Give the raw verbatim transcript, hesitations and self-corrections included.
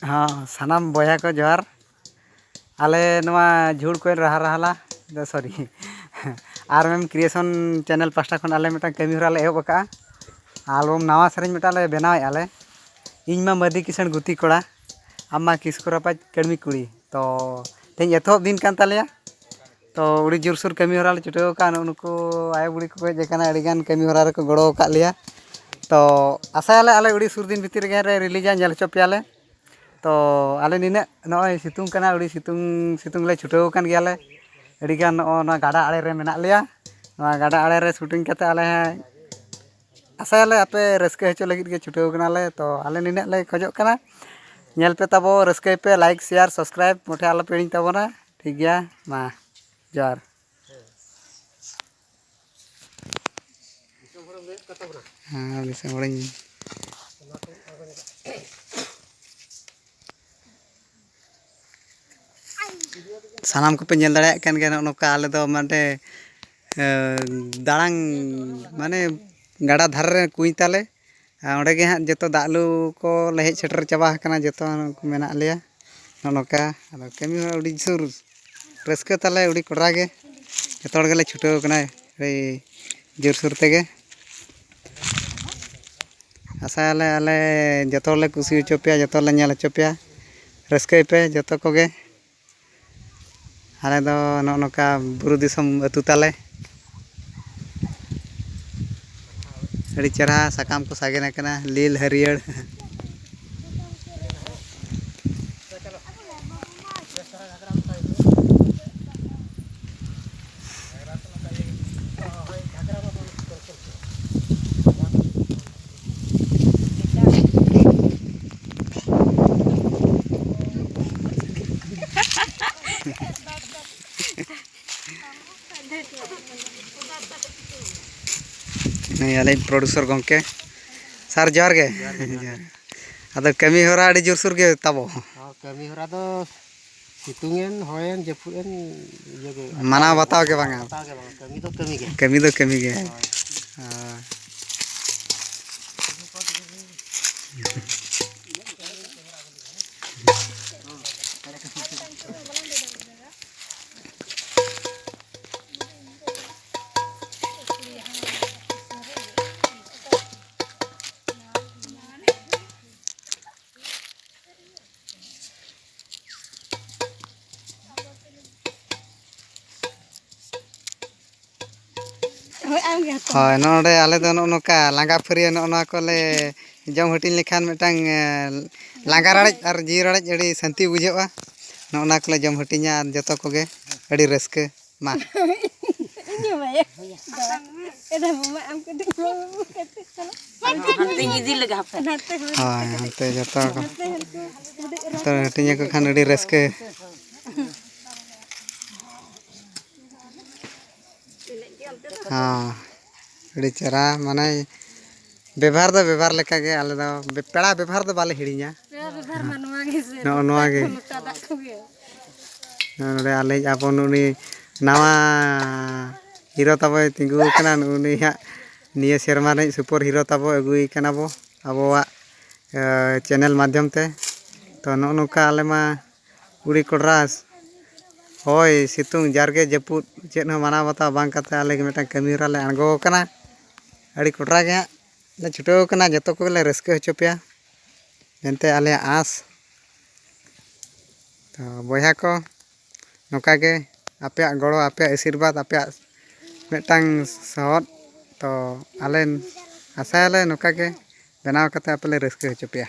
ᱦᱚᱸ, ᱥᱟᱱᱟᱢ ᱵᱚᱭᱦᱟ ᱠᱚ ᱡᱚᱦᱟᱨ᱾ ᱟᱞᱮ ᱱᱚᱣᱟ ᱡᱷᱩᱲ ᱠᱚᱭᱮᱱ ᱨᱟᱦᱟ ᱨᱟᱦᱟᱞᱟ ᱫᱚ, ᱥᱚᱨᱤ, ᱟᱨ ᱮᱢ ᱠᱨᱤᱭᱮᱥᱚᱱ ᱪᱮᱱᱮᱞ ᱯᱟᱥᱴᱟ ᱠᱷᱚᱱ ᱟᱞᱮ ᱢᱤᱫᱴᱟᱝ ᱠᱟᱹᱢᱤ ᱦᱚᱨᱟ ᱞᱮ ᱮᱦᱚᱵ ᱟᱠᱟᱫᱼᱟ᱾ ᱟᱞᱵᱚᱢ ᱱᱟᱣᱟ ᱥᱮᱨᱮᱧ ᱢᱤᱫᱴᱟᱝ ᱞᱮ ᱵᱮᱱᱟᱣᱮᱫᱼᱟ ᱞᱮ, ᱤᱧ ᱢᱟ ᱢᱟᱹᱫᱤ ᱠᱤᱥᱟᱹᱬ ᱜᱩᱛᱤ ᱠᱚᱲᱟ, ᱟᱢ ᱢᱟ ᱠᱤᱥᱠᱩ ᱨᱟᱯᱟᱡ ᱠᱟᱹᱲᱢᱤ ᱠᱩᱲᱤ᱾ ᱛᱚ ᱛᱮᱦᱮᱧ ᱮᱛᱚᱦᱚᱵ ᱫᱤᱱ ᱠᱟᱱ ᱛᱟᱞᱮᱭᱟ᱾ ᱛᱚ ᱟᱹᱰᱤ ᱡᱳᱨᱥᱳᱨ ᱠᱟᱹᱢᱤ ᱦᱚᱨᱟ ᱞᱮ ᱪᱷᱩᱴᱟᱹᱣ ᱟᱠᱟᱱ᱾ ᱱᱩᱠᱩ ᱟᱭᱳ ᱵᱩᱲᱦᱤ ᱠᱚᱠᱚ ᱦᱮᱡ ᱟᱠᱟᱱᱟ, ᱟᱹᱰᱤᱜᱟᱱ ᱠᱟᱹᱢᱤ ᱦᱚᱨᱟ ᱨᱮᱠᱚ ᱜᱚᱲᱚ ᱟᱠᱟᱫ ᱞᱮᱭᱟ᱾ ᱛᱚ ᱟᱥᱟᱭᱟᱞᱮ ᱟᱞᱮ ᱟᱹᱰᱤ ᱥᱩᱨ ᱫᱤᱱ ᱵᱷᱤᱛᱤᱨ ᱨᱮᱜᱮ ᱞᱮ ᱨᱤᱞᱤᱡᱟ, ᱧᱮᱞ ᱦᱚᱪᱚ ᱯᱮᱭᱟᱞᱮ᱾ ᱛᱚ ᱟᱞᱮ ᱱᱤᱱᱟᱹᱜ ᱱᱚᱜᱼᱚᱭ ᱥᱤᱛᱩᱝ ᱠᱟᱱᱟ, ᱟᱹᱰᱤ ᱥᱤᱛᱩᱝ, ᱥᱤᱛᱩᱝ ᱞᱮ ᱪᱷᱩᱴᱟᱹᱣ ᱟᱠᱟᱱ ᱜᱮᱭᱟᱞᱮ᱾ ᱟᱹᱰᱤᱜᱟᱱ ᱱᱚᱜᱼᱚ ᱱᱚᱣᱟ ᱜᱟᱰᱟ ᱟᱲᱮ ᱨᱮ ᱢᱮᱱᱟᱜ ᱞᱮᱭᱟ᱾ ᱱᱚᱣᱟ ᱜᱟᱰᱟ ᱟᱲᱮ ᱨᱮ ᱥᱩᱴᱤᱝ ᱠᱟᱛᱮ ᱟᱞᱮ ᱟᱥᱟᱭᱟᱞᱮ ᱟᱯᱮ ᱨᱟᱹᱥᱠᱟᱹ ᱦᱚᱪᱚ ᱞᱟᱹᱜᱤᱫ ᱜᱮ ᱪᱷᱩᱴᱟᱹᱣ ᱠᱟᱱᱟᱞᱮ᱾ ᱛᱚ ᱟᱞᱮ ᱱᱤᱱᱟᱹᱜ ᱞᱮ ᱠᱷᱚᱡᱚᱜ ᱠᱟᱱᱟ, ᱧᱮᱞ ᱯᱮ ᱛᱟᱵᱚ, ᱨᱟᱹᱥᱠᱟᱹᱭ ᱯᱮ, ᱞᱟᱭᱤᱠ, ᱥᱮᱭᱟᱨ, ᱥᱟᱵᱥᱠᱨᱟᱭᱤᱵ ᱢᱚᱴᱷᱮ ᱟᱞᱚ ᱯᱮ ᱦᱤᱲᱤᱧ ᱛᱟᱵᱚᱱᱟ᱾ ᱴᱷᱤᱠ ᱜᱮᱭᱟ, ᱢᱟ ᱡᱚᱦᱟᱨ᱾ ᱦᱮᱸ, ᱫᱤᱥᱚᱢ ᱦᱚᱲᱤᱧ ᱥᱟᱱᱟᱢ ᱠᱚᱯᱮ ᱧᱮᱞ ᱫᱟᱲᱮᱭᱟᱜ ᱠᱟᱱ ᱜᱮᱭᱟ, ᱱᱚᱜᱼᱚ ᱱᱚᱝᱠᱟ ᱟᱞᱮ ᱫᱚ ᱢᱟᱱᱮ, ᱮ, ᱫᱟᱬᱟᱱ, ᱢᱟᱱᱮ ᱜᱟᱰᱟ ᱫᱷᱟᱨᱮ ᱨᱮ ᱠᱩᱸᱧ ᱛᱟᱞᱮ, ᱟᱨ ᱚᱸᱰᱮ ᱜᱮ ᱦᱟᱸᱜ ᱡᱚᱛᱚ ᱫᱟᱜ ᱞᱩ ᱠᱚ ᱞᱮ ᱦᱮᱡ ᱥᱮᱴᱮᱨ ᱪᱟᱵᱟ ᱟᱠᱟᱱᱟ, ᱡᱚᱛᱚ ᱢᱮᱱᱟᱜ ᱞᱮᱭᱟ ᱱᱚᱜᱼᱚ ᱱᱚᱝᱠᱟ᱾ ᱟᱫᱚ ᱠᱟᱹᱢᱤ ᱦᱚᱸ ᱟᱹᱰᱤ ᱡᱳᱨ ᱨᱟᱹᱥᱠᱟᱹ ᱛᱟᱞᱮ, ᱟᱹᱰᱤ ᱠᱚᱰᱨᱟ ᱜᱮ ᱡᱚᱛᱚ ᱦᱚᱲ ᱜᱮᱞᱮ ᱪᱷᱩᱴᱟᱹᱣ ᱠᱟᱱᱟ ᱟᱹᱰᱤ ᱡᱳᱨᱥᱳᱨ ᱛᱮᱜᱮ᱾ ᱟᱥᱟᱭᱟᱞᱮ ᱟᱞᱮ ᱡᱚᱛᱚ ᱦᱚᱲᱞᱮ ᱠᱩᱥᱤ ᱦᱚᱪᱚ ᱯᱮᱭᱟ, ᱡᱚᱛᱚ ᱦᱚᱲᱞᱮ ᱧᱮᱞ ᱦᱚᱪᱚ ᱯᱮᱭᱟ, ᱨᱟᱹᱥᱠᱟᱹᱭ ᱯᱮ ᱡᱚᱛᱚ ᱠᱚᱜᱮ᱾ ᱟᱞᱮ ᱫᱚ ᱱᱚᱜᱼᱚ ᱱᱚᱝᱠᱟ ᱵᱩᱨᱩ ᱫᱤᱥᱚᱢ ᱟᱹᱛᱩ ᱛᱟᱞᱮ᱾ ᱟᱹᱰᱤ ᱪᱮᱨᱦᱟ ᱥᱟᱠᱟᱢ ᱠᱚ ᱥᱟᱜᱮᱱ ᱟᱠᱟᱱᱟ, ᱞᱤᱞ ᱦᱟᱹᱨᱭᱟᱹᱲ᱾ ᱱᱩᱭ ᱟᱞᱮᱭᱤᱡ ᱯᱨᱚᱰᱩᱥᱚᱨ ᱜᱚᱢᱠᱮ᱾ ᱥᱟᱨ, ᱡᱚᱦᱟᱨ ᱜᱮ᱾ ᱡᱚᱦᱟᱨ ᱜᱮ, ᱡᱚᱦᱟᱨ ᱜᱮ᱾ ᱡᱚᱦᱟᱨ᱾ ᱟᱫᱚ ᱠᱟᱹᱢᱤ ᱦᱚᱨᱟ ᱟᱹᱰᱤ ᱡᱳᱨᱥᱳᱨ ᱜᱮ ᱛᱟᱵᱚ᱾ ᱦᱚᱸ, ᱠᱟᱹᱢᱤ ᱦᱚᱨᱟ ᱫᱚ ᱥᱤᱛᱩᱝ ᱮᱱ, ᱦᱚᱭᱮᱱ, ᱡᱟᱹᱯᱩᱫ ᱮᱱ, ᱤᱭᱟᱹ ᱜᱮ, ᱢᱟᱱᱟᱣ ᱵᱟᱛᱟᱣ ᱜᱮ ᱵᱟᱝᱟ᱾ ᱵᱟᱛᱟᱣ ᱜᱮ ᱵᱟᱝᱟ᱾ ᱠᱟᱹᱢᱤ ᱫᱚ ᱠᱟᱹᱢᱤ ᱜᱮ᱾ ᱠᱟᱹᱢᱤ ᱫᱚ ᱠᱟᱹᱢᱤ ᱜᱮ᱾ ᱦᱳᱭ᱾ ᱦᱳᱭ᱾ ᱦᱳᱭ, ᱱᱚᱰᱮ ᱟᱞᱮ ᱫᱚ ᱱᱚᱜᱼᱚ ᱱᱚᱝᱠᱟ ᱞᱟᱸᱜᱟ ᱯᱷᱟᱹᱨᱭᱟᱹ ᱱᱚᱜᱼᱚ ᱱᱚᱣᱟ ᱠᱚᱞᱮ ᱡᱚᱢ ᱦᱟᱹᱴᱤᱧ ᱞᱮᱠᱷᱟᱱ ᱢᱤᱫᱴᱟᱝ, ᱮ, ᱞᱟᱸᱜᱟ ᱨᱟᱲᱮᱡ ᱟᱨ ᱡᱤᱣᱤ ᱨᱟᱲᱮᱡ ᱟᱹᱰᱤ ᱥᱟᱹᱱᱛᱤ ᱵᱩᱡᱷᱟᱹᱜᱼᱟ᱾ ᱱᱚᱜᱼᱚ ᱱᱚᱣᱟ ᱠᱚᱞᱮ ᱡᱚᱢ ᱦᱟᱹᱴᱤᱧᱟ ᱟᱨ ᱡᱚᱛᱚ ᱠᱚᱜᱮ ᱟᱹᱰᱤ ᱨᱟᱹᱥᱠᱟᱹ᱾ ᱢᱟ᱾ ᱤᱧ ᱦᱚᱸ ᱵᱟᱭᱟ᱾ ᱮ ᱫᱟ ᱢᱟᱢᱟ, ᱟᱢ ᱠᱟᱹᱴᱤᱡ ᱢᱟᱢᱟ ᱠᱟᱹᱴᱤᱡ ᱪᱟᱞᱟᱜ᱾ ᱦᱟᱱᱛᱮᱧ ᱤᱫᱤ ᱞᱮᱜᱟ ᱦᱟᱯᱮ᱾ ᱱᱟᱛᱮ ᱦᱚᱸ᱾ ᱦᱳᱭ, ᱦᱟᱱᱛᱮ ᱡᱚᱛᱚ ᱠᱚ᱾ ᱱᱟᱛᱮ ᱦᱚᱸ᱾ ᱡᱚᱛᱚ ᱦᱟᱹᱴᱤᱧ ᱟᱠᱚ ᱠᱷᱟᱱ ᱟᱹᱰᱤ ᱨᱟᱹᱥᱠᱟᱹ᱾ ᱦᱚᱸ, ᱟᱹᱰᱤ ᱪᱮᱦᱨᱟ, ᱢᱟᱱᱮ ᱵᱮᱵᱷᱟᱨ ᱫᱚ ᱵᱮᱵᱷᱟᱨ ᱞᱮᱠᱟᱜᱮ ᱟᱞᱮ ᱫᱚ ᱵᱮ-, ᱯᱮᱲᱟ ᱵᱮᱵᱷᱟᱨ ᱫᱚ ᱵᱟᱞᱮ ᱦᱤᱲᱤᱧᱟ᱾ ᱯᱮᱲᱟ ᱵᱮᱵᱷᱟᱨ ᱢᱟ ᱱᱚᱣᱟ ᱜᱮ ᱥᱮ᱾ ᱱᱚᱜᱼᱚ ᱱᱚᱣᱟ ᱜᱮ᱾ ᱞᱚᱴᱟ ᱫᱟᱜ ᱠᱚᱜᱮ᱾ ᱱᱚᱰᱮ ᱟᱞᱮ ᱟᱵᱚ ᱱᱩᱜᱼᱩ ᱱᱩᱭ ᱱᱟᱣᱟ ᱦᱤᱨᱳ ᱛᱟᱵᱚᱭ ᱛᱤᱸᱜᱩ ᱟᱠᱟᱱᱟ, ᱱᱩᱜᱼᱩ ᱱᱩᱭ ᱦᱟᱸᱜ ᱱᱤᱭᱟᱹ ᱥᱮᱨᱢᱟ ᱨᱤᱱᱤᱡ ᱥᱩᱯᱟᱨ ᱦᱤᱨᱳ ᱛᱟᱵᱚ ᱟᱹᱜᱩᱭᱮ ᱠᱟᱱᱟ ᱵᱚ ᱟᱵᱚᱣᱟᱜ, ᱮ, ᱪᱮᱱᱮᱞ ᱢᱟᱫᱽᱫᱷᱚᱢ ᱛᱮ᱾ ᱛᱚ ᱱᱚᱜᱼᱚ ᱱᱚᱝᱠᱟ ᱟᱞᱮ ᱢᱟ ᱠᱩᱲᱤ ᱠᱚᱲᱟ, ᱦᱚᱭ ᱥᱤᱛᱩᱝ ᱡᱟᱨᱜᱮ ᱡᱟᱹᱯᱩᱫ, ᱪᱮᱫ ᱦᱚᱸ ᱢᱟᱱᱟᱣ ᱵᱟᱛᱟᱣ ᱵᱟᱝ ᱠᱟᱛᱮ ᱟᱞᱮ ᱜᱮ ᱢᱤᱫᱴᱟᱝ ᱠᱟᱹᱢᱤ ᱦᱚᱨᱟ ᱞᱮ ᱟᱬᱜᱚ ᱟᱠᱟᱱᱟ᱾ ᱟᱹᱰᱤ ᱠᱚᱰᱨᱟ ᱜᱮ ᱦᱟᱸᱜ ᱞᱮ ᱪᱷᱩᱴᱟᱹᱣ ᱟᱠᱟᱱᱟ, ᱡᱚᱛᱚ ᱠᱚᱜᱮ ᱞᱮ ᱨᱟᱹᱥᱠᱟᱹ ᱦᱚᱪᱚ ᱯᱮᱭᱟ ᱢᱮᱱᱛᱮ ᱟᱞᱮᱭᱟᱜ ᱟᱸᱥ᱾ ᱛᱚ ᱵᱚᱭᱦᱟ ᱠᱚ, ᱱᱚᱝᱠᱟ ᱜᱮ ᱟᱯᱮᱭᱟᱜ ᱜᱚᱲᱚ, ᱟᱯᱮᱭᱟᱜ ᱟᱥᱤᱨᱵᱟᱫᱽ, ᱟᱯᱮᱭᱟᱜ ᱢᱤᱫᱴᱟᱝ ᱥᱚᱦᱚᱫ, ᱛᱚ ᱟᱞᱮ ᱟᱥᱟᱭᱟᱞᱮ ᱱᱚᱝᱠᱟ ᱜᱮ ᱵᱮᱱᱟᱣ ᱠᱟᱛᱮ ᱟᱯᱮ ᱞᱮ ᱨᱟᱹᱥᱠᱟᱹ ᱦᱚᱪᱚ ᱯᱮᱭᱟ᱾